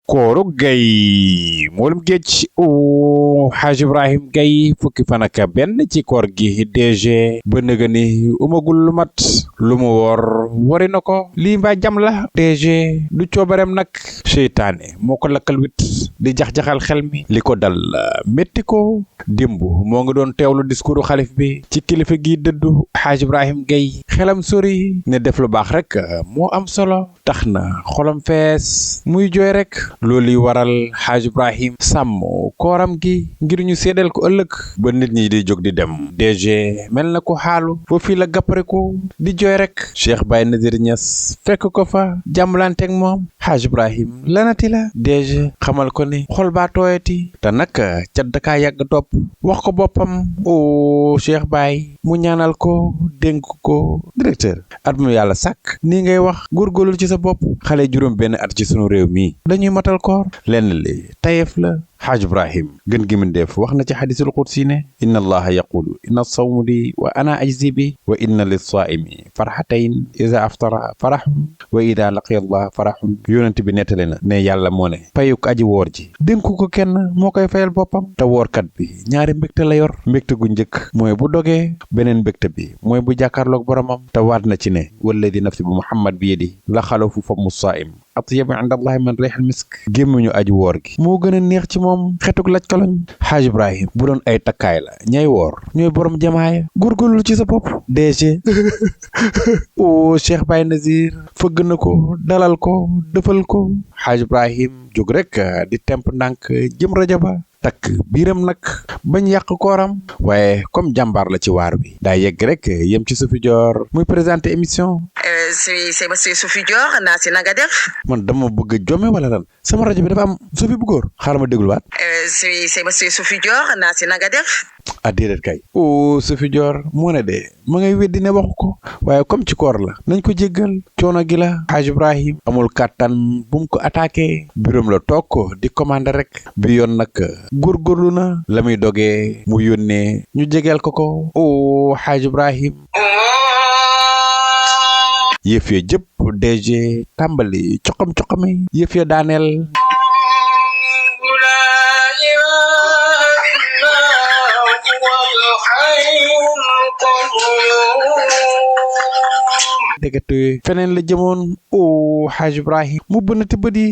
kooru gay moolum géej o Haaj Ibrahim Gaye fukki fan ak benn ci koor gi DG ba nëga ni umagul lu mat lu mu wari na ko lii mbaa jam la DG du coobareem nag seytaane moo ko lakkal wit di jax-jaxal xel mi li ko dal métti ko démb moo ngi doon teewlu discours xalif bi ci kilifa gi dëddu Haaj Ibrahim Gaye xelam sori ne def lu baax rek moo am solo tax na xolam fees muy jooy rek loolu yi waral Haaj Ibrahim sàmm kooram gi ngir ñu seedeel ko ëllëg ba nit ñi di jóg di dem DG mel na ko xaalu foofu la gappare ko di jooy rek Cheikh Baye Nazir Niass fekk ko fa jàmbalanteeg moom Haaj Ibrahim lanati la DG xamal ko ni xol baa tooyati te nag cat dakaa yàgg topp wax ko boppam o Cheikh Baye mu ñaanal ko dénk ko directeur at mu yàlla sàkk nii ngay wax góorgóorlu ci sa bopp xale juróom benn at ci sunu réew mi dañuy matal koor lenn li tayef la Haaj Ibrahim gën gi min def wax na ci xadisul qudsi ne inna allaha yaqulu inna sawmu li wa ana ajzi bi wa inna lissaimi farxatayn ida aftara faraxun wa ida laqiya allah faraxun yonent bi nettali na ne yàlla moo ne payuk aji woor ji dénku ko kenn moo koy fayal boppam te woorkat bi ñaari mbégte la yor mbégte gu njëkk mooy bu dogee beneen mbégte bi mooy bu jàkkaarloog boromam te waat na ci ne walladi nafsi bu muhammad bi yedi la xalafu famu saim atyabu inda allahi man rihal misk gémmiñu aji woor gi moo gën a neex ci moom xetuk laj kaloñ Haaj Ibrahim bu doon ay takkaay la ñay woor ñooy borom jamaaya góorgóorlu ci sa bopp DG o Cheikh Baye Nazir fëgg na ko dalal ko dëfal ko Haaj Ibrahim jóg rek di temp ndànk jëm rajo ba takk biiram nag bañ yàq kooram waaye comme jàmbaar la ci waar bi daa yegg rek yem ci Sophie Dior muy présenter émission c'est monsieur Sophie Dior naa si na nga def man dama bëgg a jome wala lan sama rajo bi dafa am Sophie bu góor xaaral ma dégluwaat c'est monsieur Sophie Dior naa si na nga def ah déedéet kay o Sophie Dior moo ne de ma ngay weddi ne waxu ko waaye comme ci koor la nañ ko jéggal coono gi la Haaj Ibrahim amul kàttan bu mu ko attaqué biroom la toog ko di commander rek bi yoon nag góorgóorlu na la muy dogee mu yónnee ñu jegeel ko o Haaj Ibrahim yëf ya jëpp DG tàmbali coqam-coqami yëf ya daaneel dégate feneen la jëmoon o Haaj Ibrahim mu bënati bët yi